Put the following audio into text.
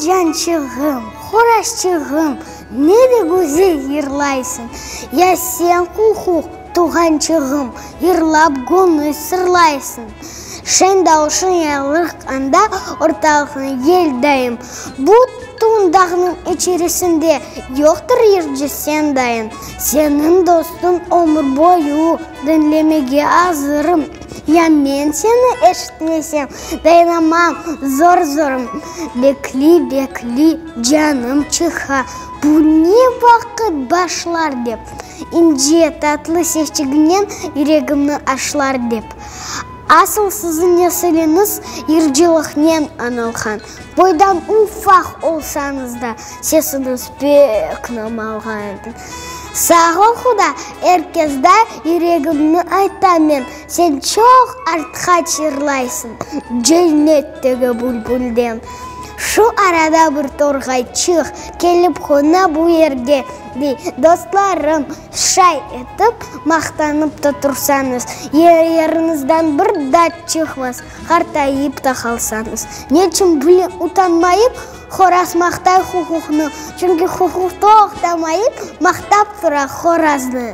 Cançığım, horazçığım, ne de güzel yırlaysıñ! Ya sen, huhuh, tuvğançığım, yırlap göñül sırlaysıñ! Şeñ davuşıñ yañğırtqanda ortalıqnı yel dayım, Bütün dağnıñ içerisinde yoqtır yırcı sen dayın. Seniñ dostuñ ömür boyu diñlemege azırım, Ya men seni eşitmesem, dayanamam, zor-zorım. Bekli-bekli canım çıqa, bu ne vaqıt başlar dep, İnce, tatlı sesçiginen yüregimni aşlar dep. Asıl siziñ nesiliñiz yırcılıqnen añılğan. Boydan ufaq olsañız da, sesiñiz pek namalğan. Sağ ol, Huda, er kes da yüregimni aytam men, sen çoq artqaç yırlaysıñ, cennettegi bülbülden. Şu arada bir torğayçıq kelip qona bu yerge, dey, Dostlarım, şay etip maqtanıp da tursañız, yeriñizden bir da çıqmaz, qartayıp da qalsañız. Neçün bile utanmayıp horaz maqtay huquqnı, çünki huquq toqtamayıp maqtap tura horaznı.